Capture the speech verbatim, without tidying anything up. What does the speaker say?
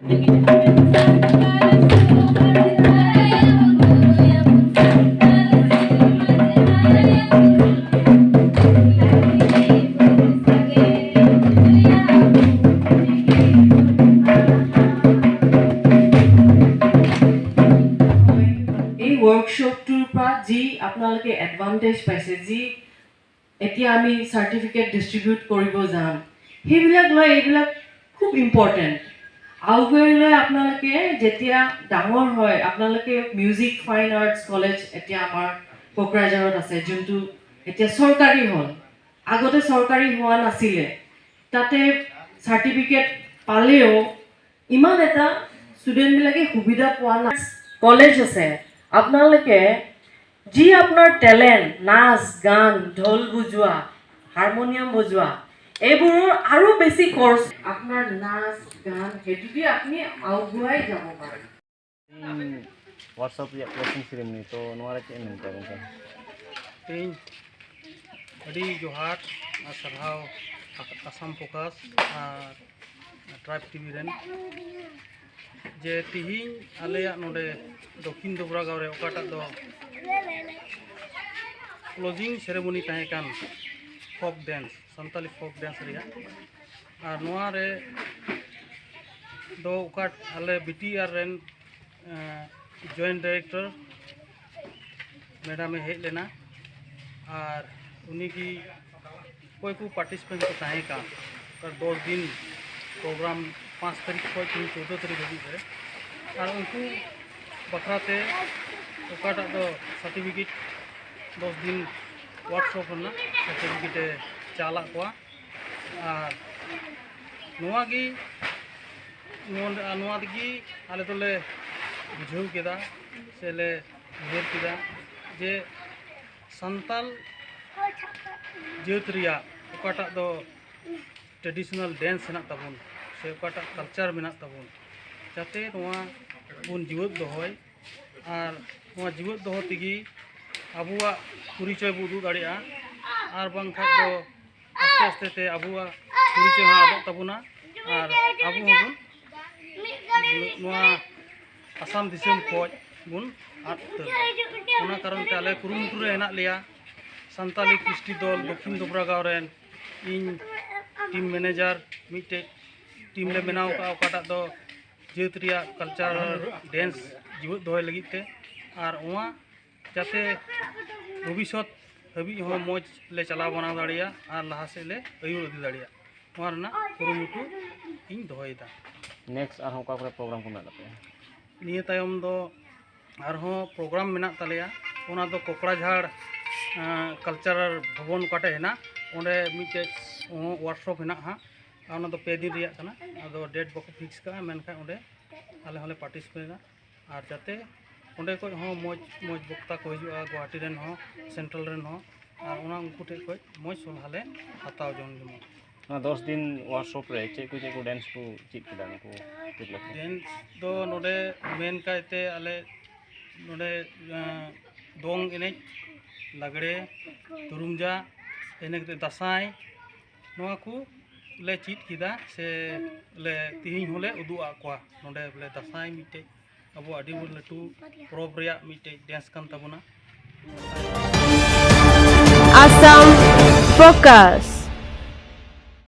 এই ৱৰ্কশ্বপটোৰ পৰা যি আপোনালোকে এডভান্টেজ পাইছে, যি এতিয়া আমি চাৰ্টিফিকেট ডিষ্ট্ৰিবিউট কৰিব যাম, সেইবিলাক লৈ এইবিলাক খুব ইম্পৰ্টেণ্ট। আগুৱাই লৈ আপোনালোকে যেতিয়া ডাঙৰ হয়, আপোনালোকে মিউজিক ফাইন আৰ্টছ কলেজ এতিয়া আমাৰ কোকৰাঝাৰত আছে, যোনটো এতিয়া চৰকাৰী হ'ল, আগতে চৰকাৰী হোৱা নাছিলে, তাতে চাৰ্টিফিকেট পালেও ইমান এটা ষ্টুডেণ্টবিলাকে সুবিধা পোৱা নাই। কলেজ আছে, আপোনালোকে যি আপোনাৰ টেলেণ্ট, নাচ, গান, ঢোল বজোৱা, হাৰমনিয়াম বজোৱা, এইবোৰৰ আৰু বেছি কৰ্চ, আপোনাৰ নাচ, গান, সেইটো দি আপুনি আগুৱাই যাব পাৰে। ᱤᱧ ᱣᱟᱨᱠᱥᱚᱯ ᱨᱮᱭᱟᱜ ᱠᱞᱳᱡᱤᱝ ᱥᱮᱨᱮᱢᱚᱱᱤ, ᱛᱚ ᱱᱚᱣᱟ ᱨᱮ ᱪᱮᱫ ᱮᱢ ᱢᱮᱱ ᱠᱮᱭᱟ ᱜᱚᱢᱠᱮ? ᱛᱮᱦᱮᱧ ᱟᱹᱰᱤ ᱡᱚᱦᱟᱨ ᱟᱨ ᱥᱟᱨᱦᱟᱣ ᱟᱥᱟᱢ ᱯᱷᱳᱠᱟᱥ ᱟᱨ ᱴᱨᱟᱭᱤᱵᱽ ᱴᱤᱵᱷᱤ ᱨᱮᱱ, ᱡᱮ ᱛᱤᱦᱤᱧ ᱟᱞᱮᱭᱟᱜ ᱱᱚᱰᱮ ᱫᱚᱠᱠᱷᱤᱱ ᱫᱚᱵᱽᱨᱟᱜᱟᱸᱣ ᱨᱮ ᱚᱠᱟᱴᱟᱜ ᱫᱚ ᱠᱞᱳᱡᱤᱝ ᱥᱮᱨᱮᱢᱚᱱᱤ ᱛᱟᱦᱮᱸ ᱠᱟᱱ ᱯᱷᱳᱠ ᱰᱮᱱᱥ, ᱥᱟᱱᱛᱟᱞᱤ ᱯᱷᱳᱠ ᱰᱮᱱᱥ ᱨᱮᱭᱟᱜ, ᱟᱨ ᱱᱚᱣᱟ ᱨᱮ ᱫᱚ ᱚᱠᱟ ᱟᱞᱮ ᱵᱤ ᱴᱤ ᱟᱨ ᱨᱮᱱ ᱡᱚᱭᱮᱱᱴ ᱰᱟᱭᱨᱮᱠᱴᱚᱨ ᱢᱮᱰᱟᱢᱮ ᱦᱮᱡ ᱞᱮᱱᱟ, ᱟᱨ ᱩᱱᱤ ᱜᱮ ᱚᱠᱚᱭ ᱠᱚ ᱯᱟᱨᱴᱤᱥᱤᱯᱮᱱᱴ ᱠᱚ ᱛᱟᱦᱮᱸ ᱠᱟᱱ, ᱚᱠᱟ ᱫᱚᱥ ᱫᱤᱱ ᱯᱨᱳᱜᱨᱟᱢ, ᱯᱟᱸᱪ ᱛᱟᱹᱨᱤᱠᱷ ᱠᱷᱚᱱ ᱛᱮᱦᱮᱧ ᱪᱳᱫᱽᱫᱳ ᱛᱟᱹᱨᱤᱠᱷ ᱦᱟᱹᱵᱤᱡ ᱨᱮ, ᱟᱨ ᱩᱱᱠᱩ ᱵᱟᱠᱷᱨᱟ ᱛᱮ ᱚᱠᱟᱴᱟᱜ ᱫᱚ ᱥᱟᱨᱴᱤᱯᱷᱤᱠᱮᱴ, ᱫᱚᱥ ᱫᱤᱱ ᱣᱟᱨᱠᱥᱚᱯ ᱨᱮᱱᱟᱜ ᱥᱟᱨᱴᱤᱯᱷᱤᱠᱮᱴ ᱮ ᱪᱟᱞᱟᱜ ᱠᱚᱣᱟ᱾ ᱟᱨ ᱱᱚᱣᱟ ᱜᱮ, ᱱᱚᱣᱟ, ᱱᱚᱣᱟ ᱛᱮᱜᱮ ᱟᱞᱮ ᱫᱚᱞᱮ ᱵᱩᱡᱷᱟᱹᱣ ᱠᱮᱫᱟ ᱥᱮ ᱞᱮ ᱩᱭᱦᱟᱹᱨ ᱠᱮᱫᱟ ᱡᱮ ᱥᱟᱱᱛᱟᱞ ᱡᱟᱹᱛ ᱨᱮᱭᱟᱜ ᱚᱠᱟᱴᱟᱜ ᱫᱚ ᱴᱨᱮᱰᱤᱥᱚᱱᱟᱞ ᱰᱮᱱᱥ ᱦᱮᱱᱟᱜ ᱛᱟᱵᱚᱱ ᱥᱮ ᱚᱠᱟᱴᱟᱜ ᱠᱟᱞᱪᱟᱨ ᱢᱮᱱᱟᱜ ᱛᱟᱵᱚᱱ, ᱡᱟᱛᱮ ᱱᱚᱣᱟ ᱵᱚᱱ ᱡᱤᱣᱮᱫ ᱫᱚᱦᱚᱭ᱾ ᱟᱨ ᱱᱚᱣᱟ ᱡᱤᱣᱮᱫ ᱫᱚᱦᱚ ᱛᱮᱜᱮ ᱟᱵᱚᱣᱟᱜ ᱯᱚᱨᱤᱪᱚᱭ ᱵᱚ ᱩᱫᱩᱜ ᱫᱟᱲᱮᱭᱟᱜᱼᱟ, ᱟᱨ ᱵᱟᱝᱠᱷᱟᱱ ᱫᱚ ᱟᱥᱛᱮ ᱟᱥᱛᱮ ᱛᱮ ᱟᱵᱚᱣᱟᱜ ᱯᱚᱨᱤᱪᱚᱭ ᱦᱚᱸ ᱟᱫᱚᱜ ᱛᱟᱵᱚᱱᱟ, ᱟᱨ ᱟᱵᱚ ᱦᱚᱸᱵᱚᱱ ᱢᱤᱫ ᱱᱚᱣᱟ ᱟᱥᱟᱢ ᱫᱤᱥᱚᱢ ᱠᱷᱚᱱ ᱵᱚᱱ ᱟᱫ ᱩᱛᱟᱹᱨ᱾ ᱚᱱᱟ ᱠᱟᱨᱚᱱ ᱛᱮ ᱟᱞᱮ ᱠᱩᱨᱩᱢᱩᱴᱩ ᱨᱮ ᱦᱮᱱᱟᱜ ᱞᱮᱭᱟ᱾ ᱥᱟᱱᱛᱟᱞᱤ ᱠᱨᱤᱥᱴᱤ ᱫᱚᱞ ᱫᱚᱠᱷᱤᱱ ᱫᱚᱵᱽᱨᱟᱜᱟᱸᱣ ᱨᱮᱱ ᱤᱧ ᱴᱤᱢ ᱢᱮᱱᱮᱡᱟᱨ, ᱢᱤᱫᱴᱮᱡ ᱴᱤᱢ ᱞᱮ ᱵᱮᱱᱟᱣ ᱟᱠᱟᱫᱼᱟ, ᱚᱠᱟᱴᱟᱜ ᱫᱚ ᱡᱟᱹᱛ ᱨᱮᱭᱟᱜ ᱠᱟᱞᱪᱟᱨ ᱰᱮᱱᱥ ᱡᱤᱣᱮᱫ ᱫᱚᱦᱚᱭ ᱞᱟᱹᱜᱤᱫ ᱛᱮ᱾ ᱟᱨ ᱚᱱᱟ ᱡᱟᱛᱮ ᱵᱷᱚᱵᱤᱥᱥᱚᱛ ᱦᱟᱹᱵᱤᱡ ᱦᱚᱸ ᱢᱚᱡᱽ ᱞᱮ ᱪᱟᱞᱟᱣ ᱵᱟᱱᱟᱣ ᱫᱟᱲᱮᱭᱟᱜ ᱟᱨ ᱞᱟᱦᱟ ᱥᱮᱫ ᱞᱮ ᱟᱹᱭᱩᱨ ᱤᱫᱤ ᱫᱟᱲᱮᱭᱟᱜ, ᱱᱚᱣᱟ ᱨᱮᱱᱟᱜ ᱠᱩᱨᱩᱢᱩᱴᱩ ᱤᱧ ᱫᱚᱦᱚᱭᱮᱫᱟ᱾ ᱱᱮᱠᱥᱴ ᱟᱨᱦᱚᱸ ᱚᱠᱟ ᱠᱚᱨᱮ ᱯᱨᱳᱜᱨᱟᱢ ᱠᱚ ᱢᱮᱱᱟᱜ ᱛᱟᱯᱮᱭᱟ? ᱱᱤᱭᱟᱹ ᱛᱟᱭᱚᱢ ᱫᱚ ᱟᱨᱦᱚᱸ ᱯᱨᱳᱜᱨᱟᱢ ᱢᱮᱱᱟᱜ ᱛᱟᱞᱮᱭᱟ, ᱚᱱᱟ ᱫᱚ ᱠᱚᱠᱲᱟᱡᱷᱟᱲ ᱠᱟᱞᱪᱟᱨᱟᱞ ᱵᱷᱚᱵᱚᱱ ᱚᱠᱟᱴᱷᱮᱡ ᱦᱮᱱᱟᱜ, ᱚᱸᱰᱮ ᱢᱤᱫᱴᱮᱡ ᱳᱣᱟᱨᱠᱥᱚᱯ ᱦᱮᱱᱟᱜᱼᱟ᱾ ᱟᱨ ᱚᱱᱟ ᱫᱚ ᱯᱮ ᱫᱤᱱ ᱨᱮᱭᱟᱜ ᱠᱟᱱᱟ᱾ ᱟᱫᱚ ᱰᱮᱴ ᱵᱟᱠᱚ ᱯᱷᱤᱠᱥ ᱠᱟᱜᱼᱟ, ᱢᱮᱱᱠᱷᱟᱱ ᱚᱸᱰᱮ ᱟᱞᱮ ᱦᱚᱸᱞᱮ ᱯᱟᱨᱴᱤᱥᱤᱯᱮᱴᱟ᱾ ᱟᱨ ᱡᱟᱛᱮ ᱚᱸᱰᱮ ᱠᱷᱚᱡ ᱦᱚᱸ ᱢᱚᱡᱽ ᱢᱚᱡᱽ ᱵᱚᱠᱛᱟ ᱠᱚ ᱦᱤᱡᱩᱜᱼᱟ, ᱜᱩᱣᱟᱦᱟᱴᱤ ᱨᱮᱱ ᱦᱚᱸ, ᱥᱮᱱᱴᱨᱟᱞ ᱨᱮᱱ ᱦᱚᱸ, ᱟᱨ ᱚᱱᱟ ᱩᱱᱠᱩ ᱴᱷᱮᱡ ᱠᱷᱚᱡ ᱢᱚᱡᱽ ᱥᱚᱞᱦᱟ ᱞᱮ ᱦᱟᱛᱟᱣ ᱡᱚᱝ ᱡᱮᱢᱚᱱ᱾ ᱚᱱᱟ ᱫᱚᱥ ᱫᱤᱱ ᱳᱣᱟᱨᱠᱥᱚᱯ ᱨᱮ ᱪᱮᱫ ᱠᱚ ᱪᱮᱫ ᱠᱚ ᱰᱮᱱᱥ ᱠᱚ ᱪᱮᱫ ᱠᱮᱫᱟ ᱩᱱᱠᱩ ᱛᱤᱨᱞᱟᱹ ᱠᱚ? ᱰᱮᱱᱥ ᱫᱚ ᱱᱚᱰᱮ ᱢᱮᱱ ᱠᱟᱭᱛᱮ ᱟᱞᱮ ᱱᱚᱰᱮ, ᱟᱸ, ᱫᱚᱝ ᱮᱱᱮᱡ, ᱞᱟᱜᱽᱲᱮ, ᱫᱩᱨᱩᱢᱡᱟ, ᱤᱱᱟᱹ ᱠᱟᱛᱮ ᱫᱟᱸᱥᱟᱭ, ᱱᱚᱣᱟ ᱠᱚ ᱞᱮ ᱪᱮᱫ ᱠᱮᱫᱟ ᱥᱮ ᱞᱮ ᱛᱮᱦᱮᱧ ᱦᱚᱸᱞᱮ ᱩᱫᱩᱜ ᱟᱫ ᱠᱚᱣᱟ᱾ ᱱᱚᱰᱮ ᱵᱚᱞᱮ ᱫᱟᱸᱥᱟᱭ ᱢᱤᱫᱴᱮᱡ ᱟᱵᱚ ᱟᱹᱰᱤ ᱞᱟᱹᱴᱩ ᱯᱚᱨᱚᱵᱽ ᱨᱮᱭᱟᱜ ᱢᱤᱫᱴᱮᱡ ᱰᱮᱱᱥ ᱠᱟᱱ ᱛᱟᱵᱚᱱᱟ᱾ Assam Focus.